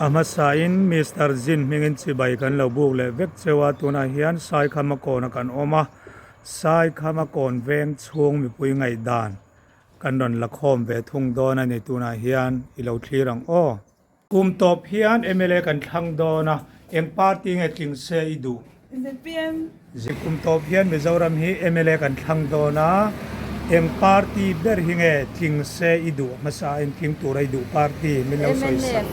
A hmasain Mister Jin hmingin chibai kan lo buk leh vek cheu a, tunah hian Saikhama kawnah kan awm a, Saikhama kawn veng chhung mipui ngaihdan kan rawn la khawm ve thung dawn a ni, tunah hian i lo thlir ang aw. Kum tawp hian mla kan thlang dawn a, eng party nge tling se i duh? Zpm. Kum tawp hian Mizoram hi mla kan thlang dawn a, eng party ber hi nge tling se i duh hmasa in tling tura i duh party min lo sawi sak.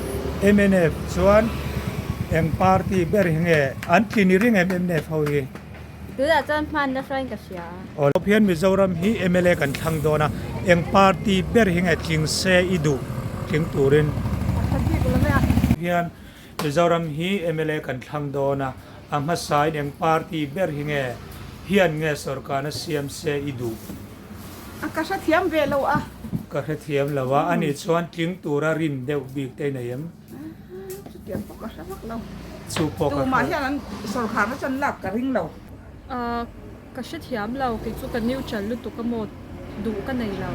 Mnf chuan eng party ber hi nge an tlin i ring em mnf ho hi? Tunah chuan hmanna hruaiin ka hria. Aw lawp hian Mizoram hi mla kan thlang dawn a, eng party ber hi nge tling se i duh tling turin. Hian Mizoram hi mla kan thlang dawn a, a hmasain eng party ber hi nge hian nge sorkarna siam se i duh. A ka hrethiam ve lo a. Ka hrethiam lo a, anih chuan tling tura rin deuh bik te i nei em? Chutiang pawh ka hre vak lo. Chu pawh ka hre. Tumah hian an sawrkharna chuan lak ka ring lo. Ka hrethiam lo, kei chu ka neutral lutuk a maw duh ka nei lo.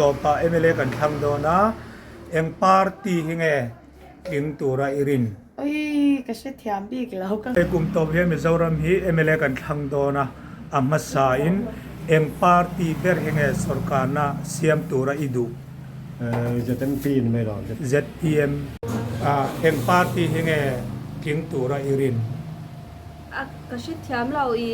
Tawpah mla kan thlang dawn a, eng party hi nge tling tura i rin? Oi, ka hrethiam bik lo ka. Hei kum tawp hian Mizoram hi mla kan thlang dawn a, a hmasain eng party ber hi nge sawrkarna siam tura i duh? ZMP ni mai lo. ZPM. Eng party hi nge tling tura i rin? A ka hrethiam lo i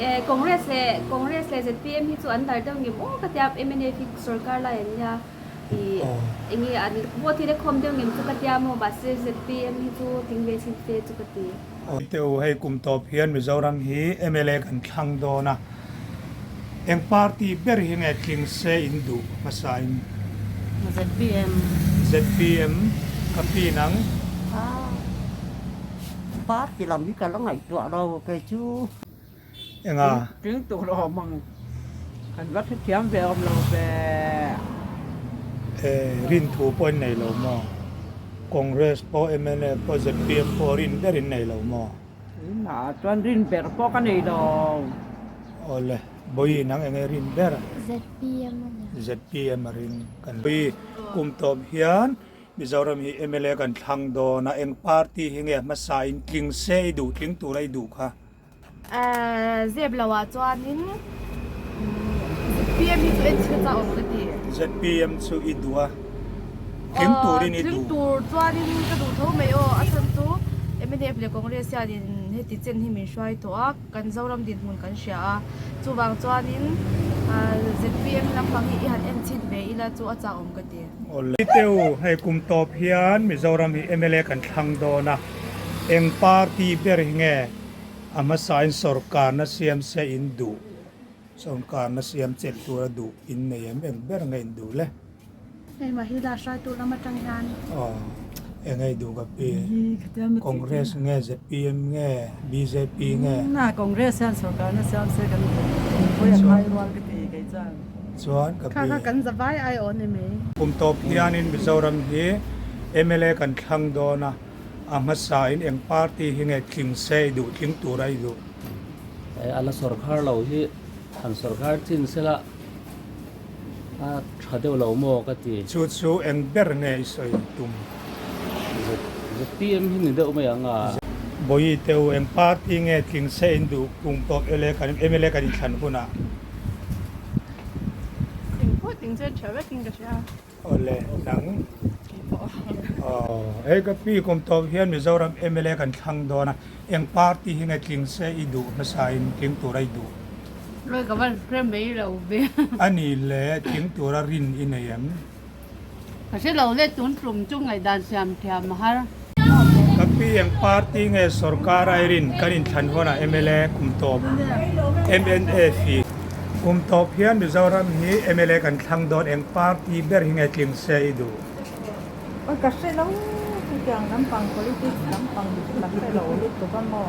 e Congress leh Congress leh ZPM hi chu an dar deuh ngem aw ka tia mnf hi sorkar lai an nia i enge an vote hi la khawm deuh ngem chu ka tia maw mahse ZPM hi chu tling ve chhin se chu ka ti. Te u hei kum tawp hian Mizoram hi mla kan thlang dawn a, eng party ber hi nge tling se in duh hmasa in? ZPM. ZPM ka pin ang. Party lam hi ka la ngaihtuah lo kei chu. Enga? Tling tur awm ang. Kan va hrethiam ve awm lo ve. E, rin thu pawh in nei lo maw? Congress pawh, mnf pawh, zpm pawh rin ber in nei lo maw? Tunah chuan rin ber pawh ka nei lo. Awle, Bawihi nang enge rin ber? Zpm a nia. Zpm a ring kan Bawihi, kum tawp hian Mizoram hi mla kan thlang dawn a, eng party hi nge hmasa in tling se i duh, tling tura i duh kha? Zep lo ah chuanin zpm hi chu en chhe chauh awm ka ti. Zpm chu i duh a, tling turin i duh. Tling tur chuanin ka duh tho mai aw, a chhan chu mnf leh Congress hianin heti chen hi min hruai tawh a, kan Zoram dinhmun kan hria a, chuvang chuanin zpm lampang hi i han en chhin ve ila chu a chak awm ka ti. Awle. Teu, hei kum tawp hian Mizoram hi mla kan thlang dawn a, eng party ber hi nge A hmasain sawrkarna siam se in duh, sawrkarna siam chelh tura duh in nei em eng ber nge in duh le? Hei Mahila hruaitu lam atang hian. Aw, eng nge i duh ka pi? Congress nge zpm nge bjp nge? Na Congress hian sawrkarna siam se kan duh, khawi a khai rual ka ti kei chuan. Chuan ka pi. Kha kha kan zavai ai awn em ei. Kum tawp hianin Mizoram hi mla kan thlang dawn a. A hmasa in eng party hi nge tling se i duh tling tur a i duh? A la sawrkhar lo hi han sawrkhar chin sela a tha deuh lo maw ka ti. Chu chu eng ber nge i sawi tum? ZPM hi ni deuh mai ang a. Bawihi te u eng party nge tling se in duh kum tawp mla kan mla kan inthlan hunah? Tling pawh tling se tha vekin ka hria. Awle nang aw hei ka pi kum tawp hian Mizoram mla kan thlang dawn a eng party hi nge tling se i duh hmasa in tling tura i duh. Loi ka van hre mai lo ve. Ani le tling tura rin i nei em? Ka hre lo le tun tum chu ngaihdan siam thiam a har. Ka pi eng party nge sorkar a i rin kan inthlan hunah mla kum tawp mnf hi. Kum tawp hian Mizoram hi mla kan thlang dawn eng party ber hi nge tling se i duh? Oi ka hre lo chutiang lampang politics lampang hi chu ka hre lo lutuk a maw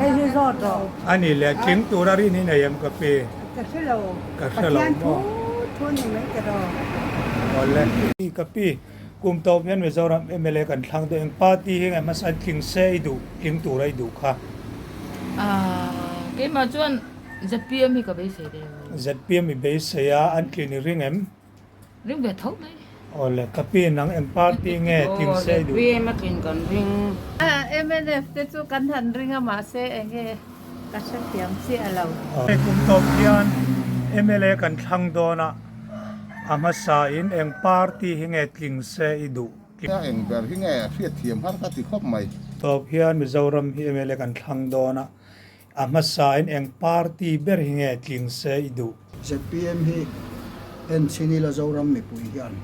hei hi zawt rawh. Ani le tling tura rin hi nei em ka pi? Ka hre lo Ka hre lo Pathian thu maw? thu ni mai ta rawh. Awle ka pi Kum tawp hian Mizoram mla kan thlang dawn eng party hi nge hmasa an tling se i duh tling tura i duh kha? Ahh keimah chuan zpm hi ka beisei deuh. Zpm i beisei a, an tlin i ring em? Ring ve tho mai. Awle ka pi nang eng party nge tling se i duh? ZPM a tlin kan ring. Mnf te chu kan han ring a mahse enge ka hrethiam chiah lo. Hei kum tawp hian mla kan thlang dawn a, a hmasa in eng party hi nge tling se i duh? A eng ber hi nge hriatthiam har ka ti khawp mai. Tawp hian Mizoram hi mla kan thlang dawn a, A hmasa in eng party ber hi nge tling se i duh? Zpm hi en chin ila Zoram mipui hian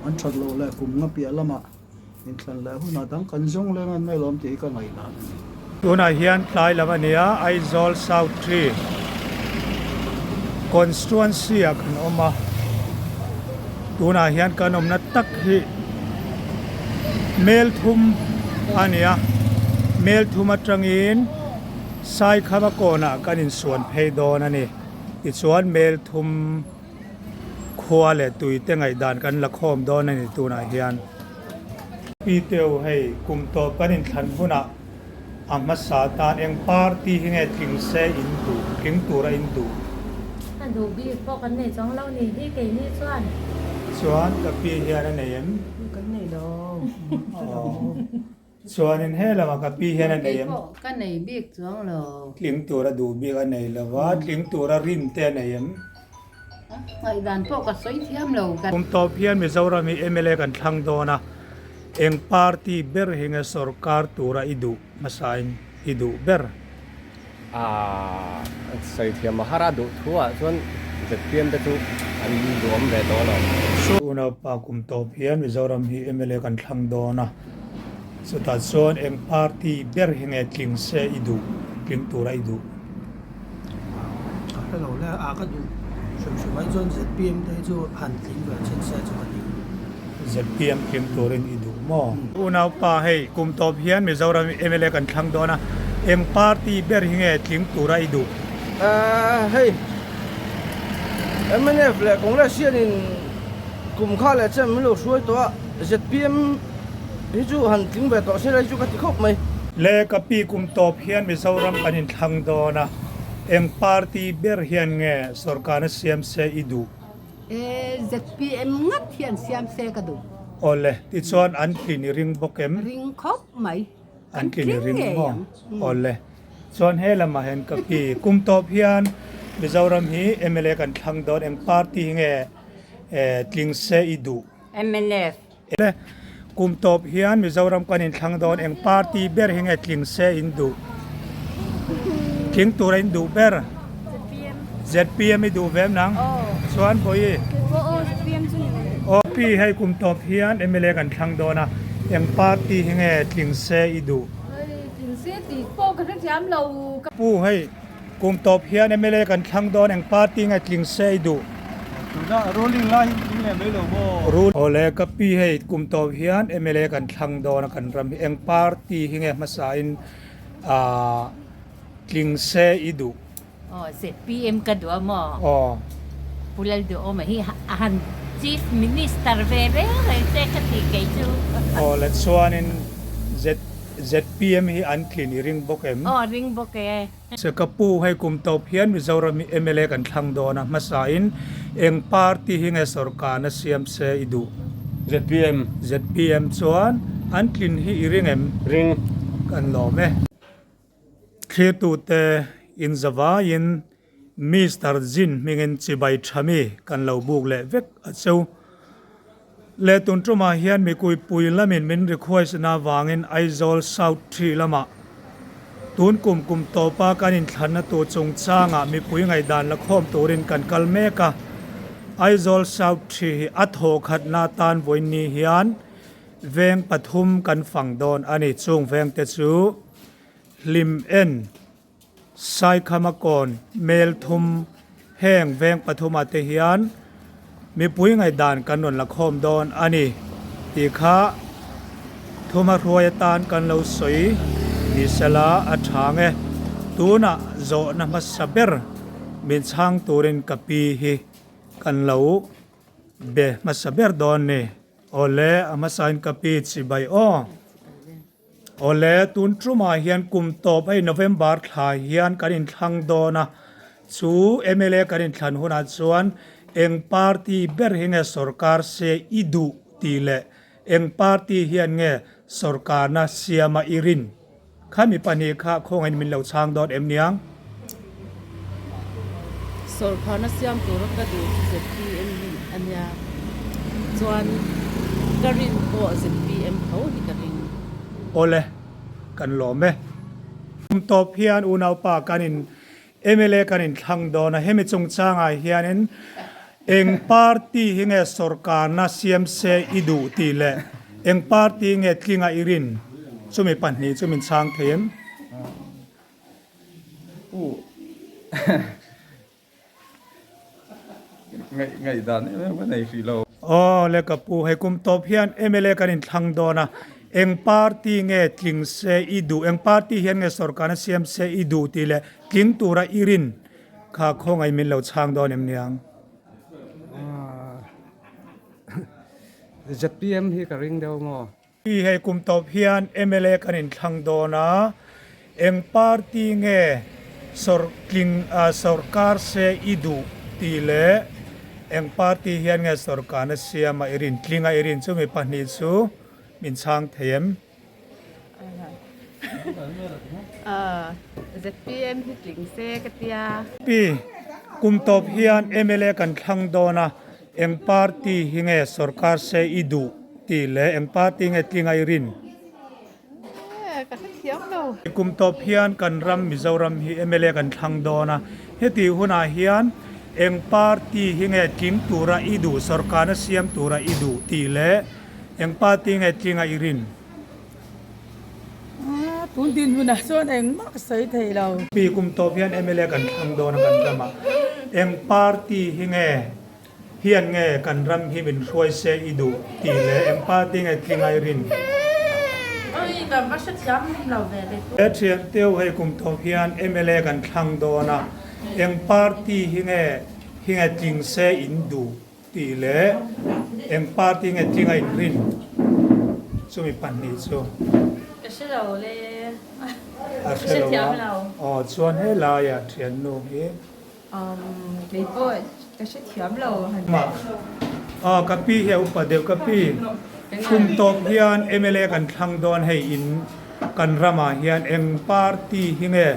an that loh leh kum nga piah lamah inthlan leh hunah dang kan zawng leng an mai lawm tih hi ka ngaihdan a ni. Tunah hian tlai lam a nia, Aizawl South Tree Constituency ah kan awm a, tunah hian kan awmna tak hi Melthum a nia, Melthum atangin Saikhama kawnah kan insuan phei dawn a ni. Tichuan Melthum khua leh tuite ngaihdan kan la khawm dawn a ni tunah hian. Pi Teu, hei kum tawp kan inthlan hunah a hmasa tan eng party hi nge tling se in duh, tling tura in duh? A duh bik pawh kan nei chuang lo ni hi keini chuan. Chuan ka pi hian a nei em? Kan nei lo. Chuanin he lamah ka pi hian a nei em? Kei pawh ka nei bik chuang lo. Tling tura duh bik a nei lo va, tling tura rin te a nei em? Ngaihdan pawh ka sawi thiam lo. Kum tawp hian Mizoram hi mla kan thlang dawn a, eng party ber hi nge sorkar tura i duh hmasain i duh ber? A sawi thiam a har a duh thu ah chuan zpm te chu an duhawm ve tawh alawm. Unaupa kum tawp hian Mizoram hi mla kan thlang dawn a, chutah chuan eng party ber hi nge tling se i duh, tling tura i duh? Ka hre lo le, a ka duh hrim hrim ai chuan zpm te hi chu han tling ve thin se chu ka ti. Zpm tling turin i duh maw? Unaupa hei kum tawp hian Mizoram mla kan thlang dawn a, eng party ber hi nge tling tura i duh? Hei mnf leh Congress hianin kum kha leh chem min lo hruai tawh a, zpm hi chu han tling ve tawh se lai chu ka ti khawp mai. Le ka pi kum tawp hian Mizoram kan inthlang dawn a, eng party ber hian nge sorkarna siam se i duh? E zpm ngat hian siam se ka duh. Awle, tichuan an tlin i ring bawk em? Ring khawp mai. An tlin i ring maw? Awle, chuan he lamah hian ka pi kum tawp hian Mizoram hi mla kan thlang dawn eng party hi nge tling se i duh? Mnf. Awle, kum tawp hian Mizoram kan inthlang dawn eng party ber hi nge tling se in duh? Tling tura in duh ber? ZPM. ZPM i duh ve em nang? Chuan Bawihi? Aw ZPM chu ni mai. Aw pi hei kum tawp hian mla kan thlang dawn a, eng party hi nge tling se i duh? Hei tling se tih pawh ka hrethiam lo. Pu hei Kum tawp hian mla kan thlang dawn eng party nge tling se i duh? Tuna ruling lai hi tling leh mai lo maw? Rul Awle ka pi hei kum tawp hian mla kan thlang dawn a kan ram hi eng party hi nge hmasa in aah tling se i duh? Aw zpm ka duh a maw? Aw. Pu Lalduhawma hi a han Chief Minister ve reng reng che ka ti kei chu. Awle chuanin Z zpm hi an tlin i ring bawk em? Aw ring bawk e. Se ka pu hei kum tawp hian Mizoram hi mla kan thlang dawn a hmasa in eng party hi nge sorkarna siam se i duh? Zpm. Zpm chuan an tlin hi i ring em? Ring. Kan lawm e. Thlirtute in zavaiin Mister Jin hmingin chibai tha mi kan lo buk leh vek a cheu. Leh tun tumah hian mikuipui lamin min request na vangin Aizawl South Tree lamah tun kum kum tawpa kan inthlanna tur chungchangah mipui ngaihdan la khawm turin kan kal mek a. Aizawl South Tree hi a thawhkhatna atan vawiinni hian veng pathum kan fang dawn a ni. Chung vengte chu Hlim En, Saikhama kawn mel thum heng veng pathumah te hian mipui ngaihdan kan rawn la khawm dawn a ni tih kha thuma hruai atan kan lo sawi ni sela a tha nge. Tunah zawhna hmasa ber min chhang turin ka pi hi kan lo be hmasa ber dawn ni. Awle a hmasain ka pi chibai aw. Awle, tun tumah hian kum tawp hei November thla hian kan inthlang dawn a, chu mla kan inthlan hunah chuan eng party ber hi nge sorkar se i duh? tih leh eng party hian nge sorkarna siama i rin? Khami pahnih kha khawngaihin min lo chhang dawn em niang? Sorkarna siam tura ka duh chu zpm hi a nia. Chuan ka rin pawh zpm tho hi ka ring. Awle, kan lawm e. Kum tawp hian unaupa kan in Mla kan inthlang dawn a, hemi chungchangah hianin eng party hi nge sorkarna siam se i duh tih leh eng party nge tlinga i rin chumi pahnih chu min chhang thei em? Ngaihdan em em ka nei hrih lo. Aw le ka pu, hei kum tawp hian mla kan inthlang dawn a, eng party nge tling se i duh, eng party hian nge sorkarna siam se i duh tih leh tling tura i rin kha khawngaih min lo chhang dawn em niang? Zpm hi ka ring deuh maw? Hi hei kum tawp hian mla kan inthlang dawn a, eng party nge sawrtling sawrkar se i duh tih leh eng party hian nge sawrkarna siam a i rin tling a i rin chumi pahnih chu min chhang thei em? Zpm hi tling se ka tia. Pi, kum tawp hian mla kan thlang dawn a, Eng party hi nge sorkar se i duh tih leh eng party nge tlinga i rin? Ka hrethiam lo. Kum tawp hian kan ram Mizoram hi mla kan thlang dawn a, heti hunah hian eng party hi nge tling tura i duh, sorkarna siam tura i duh tih leh eng party nge tlinga i rin? Tun dinhmunah chuan engmah ka sawi thei lo. Pi kum tawp hian mla kan thlang dawn a kan ramah eng party hi nge hian nge kan ram hi min hruai se i duh tih leh eng party nge tling ai rin. Oi ka va hrethiam lo ve le. He thian teu hei kum tawp hian mla kan thlang dawn a eng party hi nge hi nge tling se in duh Tih leh eng party nge tling a inrin chumi pahnih chu. Ka hre lo le. A hre lo a. Aw chuan helaiah thiannu hi. Umm kei pawh ka hre thiam lo. Aw ka pi hi a upa deuh ka pi. Kum tawp hian mla kan thlang dawn hei in kan ramah hian eng party hi nge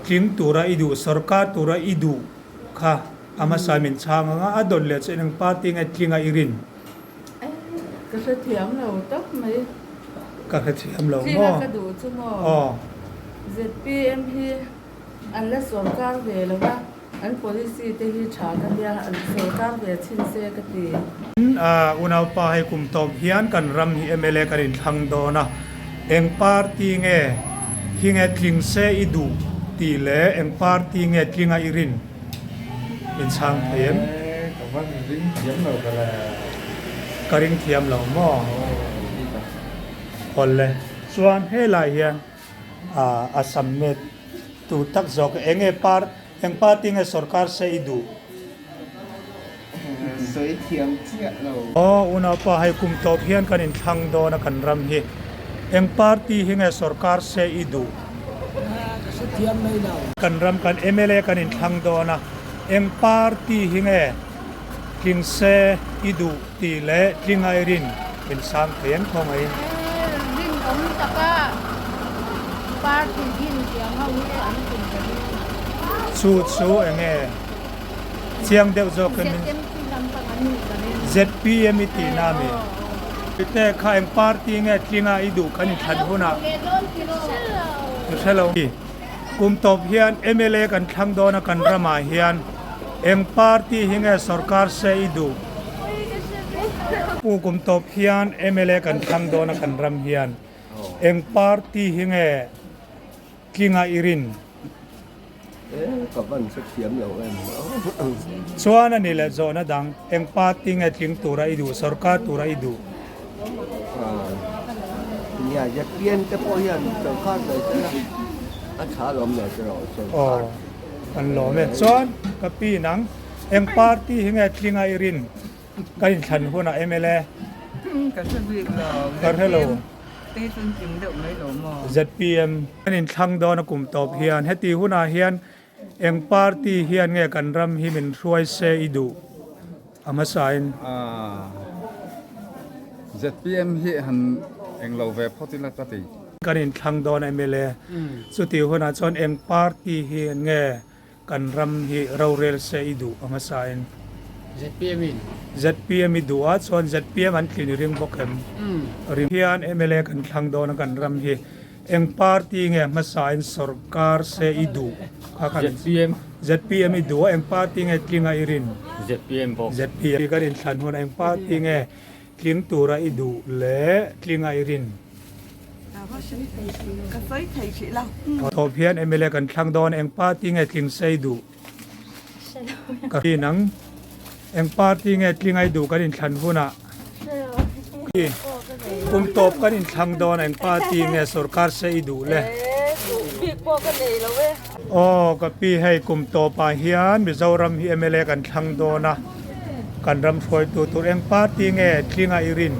tling tura i duh sorkar tura i duh kha. A hmasa min chhang ang a, a dawt leh chu eng party nge tling a i rin? Ka hrethiam lo tak mai. Ka hrethiam lo maw? Tling a ka duh chu maw? Aw. Zpm hi an la sawrkar ve lo va, an policy te hi tha ka tia, an sawrkar ve chhin se ka ti. Unaupa hei kum tawp hian kan ram hi mla kan inthlang dawn a, eng party nge hi nge tling se i duh tih leh eng party nge tling a i rin? In chhang thei em? Ka van ring thiam lo ka le. Ka ring thiam lo maw? Hawl le. Chuan helai hian a submit tu tak zawk eng nge par eng party nge sorkar se i duh? Sawi thiam chiah lo. Aw unaupa hei kum tawp hian kan inthlang dawn a kan ram hi eng party hi nge sorkar se i duh? Ka hre thiam mai lo. Kan ram kan mla kan inthlang dawn a eng party hi nge tling se i duh tih leh tling a i rin min sang thei em khawngaih in. Rinawm taka party din tiang ho hi an tum ka ring. Chu chu enge? Chiang deuh zawk in zpm i tihna a mi? Te kha eng party nge tlinga i duh kan inthlan hunah i hre lo mi? Kum tawp hian mla kan thlang dawn a kan ramah hian eng party hi nge sorkar se i duh? Pu kum tawp hian mla kan thlang dawn a kan ram hian eng party hi nge tlinga i rin? Ka van hre thiam lo em. Chuan a ni leh zawhna dang, eng party nge tling tura i duh, sorkar tura i duh? Nia, zpm te pawh hian sorkar ve se la, a tha lawm leh se rawh sorkar. Aw, kan lawm e. Chuan ka pi nang, eng party hi nge tlinga i rin? Ka inthlan hunah mla. Ka hre bik lo. Ka hre lo. Te chuan tling deuh mai lo maw? Zpm kan inthlang dawn a kum tawp hian heti hunah hian eng party hian nge kan ram hi min hruai se i duh a hmasain? ZPM hi han englo ve phawt ila ka ti. Kan inthlang dawn MLA chutih hunah chuan eng party hi nge kan ram hi rorel se i duh a hmasa in? ZPM in. ZPM i duh a chuan ZPM an tlin i ring bawk em? Ring hian MLA kan thlang dawn a kan ram hi eng party nge hmasa in sorkar se i duh kha kan ZPM. ZPM i duh a eng party nge tlinga i rin? ZPM bawk. ZPM kan inthlan hun a eng party nge Tling tura i duh leh tlinga i rin. Ka sawi thei hrih lo. Tawp hian MLA kan thlang dawn eng party nge tling sei duh ka rin ang. Eng party nge tlinga i duh kan inthlan hunah kum tawp kan inthlang dawn eng party nge sorkar sei i duh le. Aw ka pi hei kum tawpah hian Mizoram hi mla kan thlang dawn a, kan ram hruaitu tur eng party nge tlinga i rin?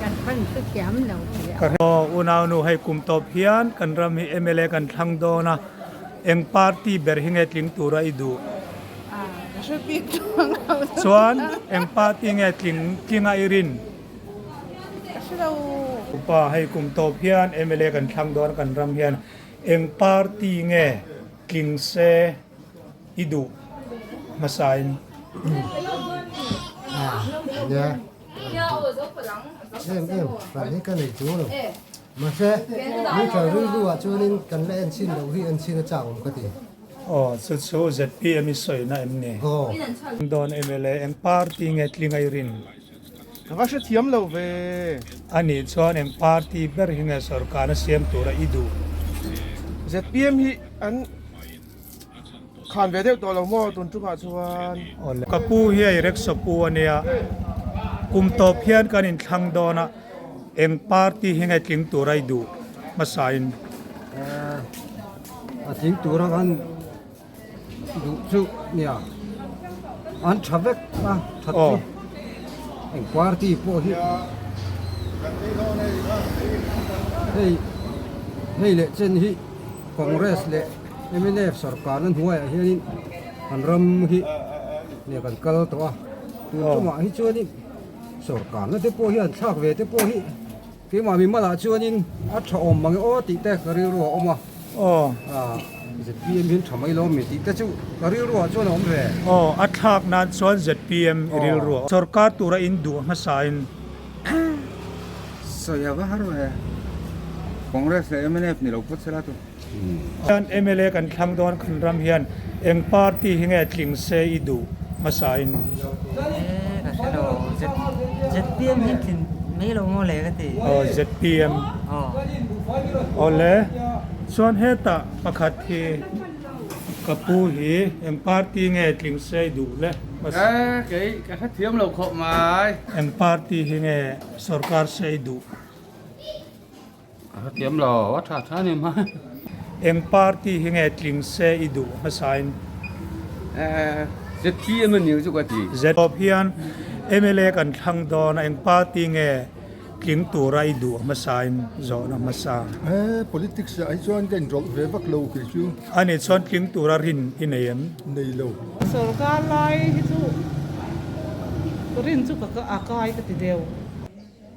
Kan hman chu thiam lo tih a. Aw unau nu hei kum tawp hian kan ram hi mla kan thlang dawn a, eng party ber hi nge tling tura i duh? Chuan eng party nge tling tlinga i rin? Upa hei kum tawp hian mla kan thlang dawn a kan ram hian Eng party nge tling se i duh hmasa in? Nia, em em hran hi ka nei chung lo. Mahse, neutral rilru ah chuanin kan la en chhin loh hi en chhin a chak awm ka ti. Aw, chu chu ZPM i sawina em ni? Aw. Dawn MLA eng party nge tling a i rin? Ka va hrethiam lo ve. A nih chuan eng party ber hi nge sorkarna siam tura i duh? ZPM hi an khan ve deuh tawh lo maw tun tumah chuan? Awle. Ka pu hi hei rickshaw pu a nia. Kum tawp hian kan inthlang dawn a, eng party hi nge tling tura i duh hmasa in? A tling tura kan duh chu nia an tha vek a that chu eng party pawh hi hei hei leh chen hi congress leh mnf sarkar na hnuaiah hianin kan ram hi nia kan kal tawh a tun tumah hi chuanin sarkar na te pawh hian thlak ve te pawh hi Keimah mi malah chuanin a tha awm mang e aw tih te ka rilru a awm a. Aw. ZPM hian tha mai lo mi tih te chu ka rilru ah chuan a awm ve. Aw, a thlak nan chuan ZPM i rilru a awm. Sorkar tura in duh hmasa in. Sawi a va har ve. Congress leh mnf ni lo phawt sela tu. Hian mla kan thlang dawn kan ram hian eng party hi nge tling se i duh hmasa in. E ka hre lo ZPM hi tlin mai lo maw le ka ti. Aw ZPM. Aw le chuan hetah pakhat hi ka pu hi eng party nge tling se i duh le hmasa. E kei ka hrethiam lo khawp mai. Eng party hi nge sorkar se i duh. A hrethiam lo, a tha tha ni mai. Eng party hi nge tling se i duh hmasa in? ZPM a ni chu ka ti. ZPM hian mla kan thlang dawn a, eng party nge tling tura i duh hmasa in zawhna hmasa? He politics ah hi chuan ka inrawlh ve vak lo kei chu. A nih chuan tling tura rin i nei em? Nei lo. Sorkar lai hi chu rin chu ka a kai ka ti deuh.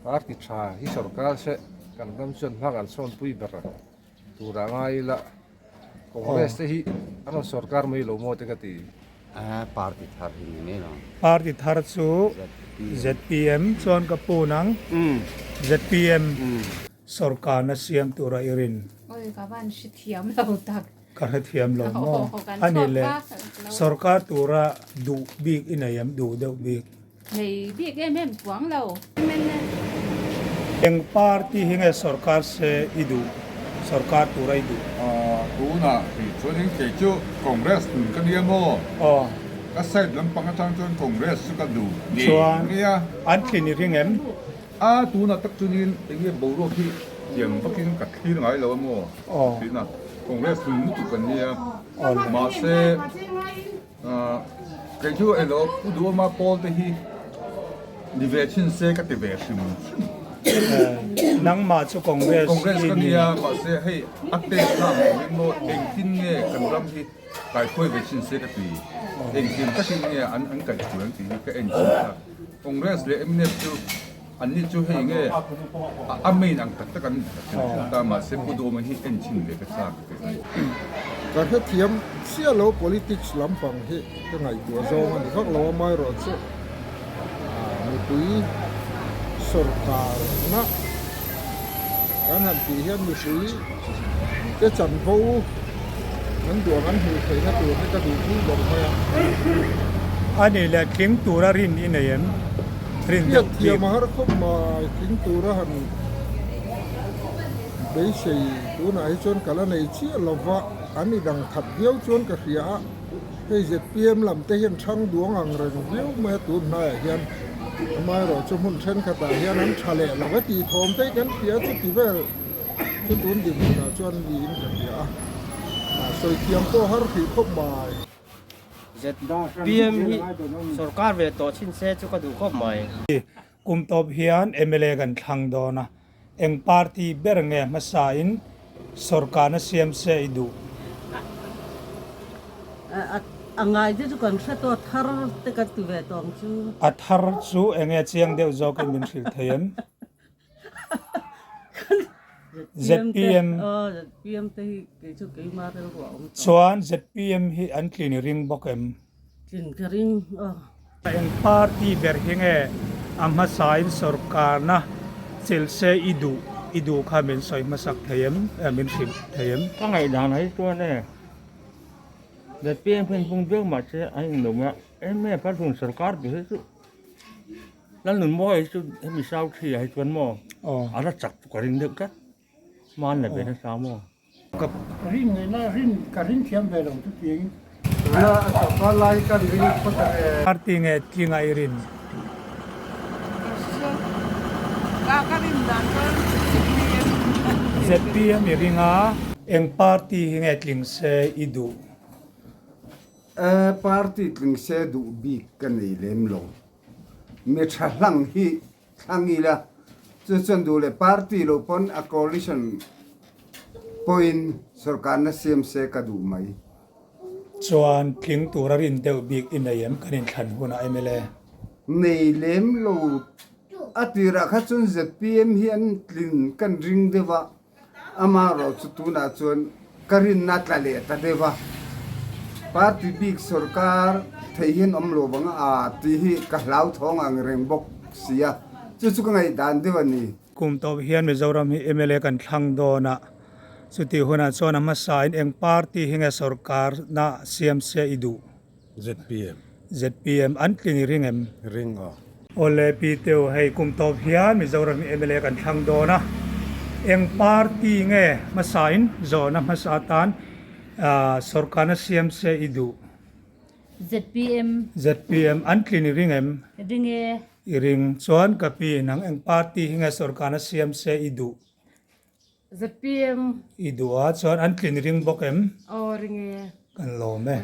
Party tha hi sorkar se kan ram chuan hma kan sawnpui ber tur a ngai ila Congress te hi an rawn sorkar mai lo maw te ka ti. Party thar hi ni mai lo. Party thar chu ZPM chuan ka pu nang ZPM sorkarna siam tura i rin. Oi ka van hrethiam lo tak. Ka hrethiam lo maw? Ani le sorkar tura duh bik i nei em duh deuh bik. Nei bik em em chuang lo. Eng party hi nge sorkar se i duh, sorkar tura i duh? Tunah hrih chuanin kei chu Congress nun ka nia maw? Aw. Ka side lampang atang chuan Congress chu ka duh. Chuan an tlin i ring em? A, tunah tak chuanin eng nge boruak hi tiang vakin ka thlir ngai lo a maw? Aw. Hrihna Congress nun lutuk kan nia. Aw. Mahse. Kei chu elo Pu Duhawma pawl te hi ni ve thin se ka ti ve hrim hrim. Nangmah chu Congress Congress ka nia mahse hei a test na ang turin maw engtin nge kan ram hi kaihruai ve thin se ka ti. Engtin takin nge an an kaihruai ang tih hi ka en thin a. Congress leh mnf chu. Anni chu hei nge a main ang tak tak an thlen ta mahse Pu Duhawma hi en chhin ve ka chak tih a ni. Ka hrethiam chiah lo politics lampang hi ka ngaihtuah zawng a ni vak lo a, amaherawhchu mipui sorkarna kan han tih hian mipui te chanvo an duh ang an hmuh theihna tur hi ka duh pui ber mai a. A nih leh tling tura rin i nei em? Rin deuh bik. Hriatthiam a har khawp mai, tling tura han beisei tunah hi chuan ka la nei chiah lo va, an i dang khat viau chuan ka hria a. Hei zpm lam te hian thang duang ang reng viau mai a tun hnaiah hian amaherawhchu hmun thenkhatah hian an tha leh lo a tih thawm te hi kan hria chuti vel chu tun dinhmunah chuan niin ka hria a, sawi thiam pawh har hrih khawp mai. Zpm hi sorkar ve tawh chhin se chu ka duh khawp mai. Kum tawp hian mla kan thlang dawn a, eng party ber nge hmasa in sorkarna siam se i duh? A ngai te chu kan hre tawh a thar te kan ti ve tawh ang chu. A thar chu enge chiang deuh zawkin min hrilh thei em? ZPM ZPM te hi kei chu keima rilru a awm tawh. Chuan ZPM hi an tlin i ring bawk em? Tlin ka ring aw. Eng party ber hi nge a hmasain sorkarna chelh se i duh i duh kha min sawi hmasak thei em? Min hrilh thei em? Ka ngaihdan hi chuan e ZPM hian pung viau mahse an inlawm a, enge party sorkar tih hi chu Lalnun mawi hi chu hemi sau thi ah hi chuan maw a la chak chu ka ring deuh tlat hman la ve nasa maw. Ka rin ngei na rin ka ring thiam ve lo chu tiang in. Tuna a sawrkar lai ka ring phawt ang e. Party nge tlinga i rin? Ka ka rin dan chuan ZPM. ZPM i ring a. Eng party hi nge tling se i duh? E party tling se duh bik ka nei lem lo. Mi tha hlang hi thlang ila chu chuan duh leh party lo pawn a coalition pawhin sorkarna siam se ka duh mai. Chuan tling tura rin deuh bik i nei em kan inthlan hunah mla? Nei lem lo. A tirah kha chuan zpm hi an tlin kan ring deuh a. Amaherawh chu tunah chuan ka rinna tla leh ta deuh a, party bik sorkar thei hian awm lo vang a tih hi ka hlauthawng ang reng bawk si a, chu chu ka ngaihdan deuh a ni. Kum tawp hian Mizoram hi mla kan thlang dawn a, chutih hunah chuan a hmasain eng party hi nge sorkarna siam se i duh? Zpm. Zpm an tlin i ring em? Ring aw. Awle Pi Teu, hei kum tawp hian Mizoram hi mla kan thlang dawn a, eng party nge hmasain zawhna hmasa atan sorkarna siam se i duh? Zpm. Zpm an tlin i ring em? Ring e. I ring. Chuan ka pi, nang eng party hi nge sorkarna siam se i duh? Zpm. I duh a, chuan an tlin ring bawk em? Aw ring e. Kan lawm e.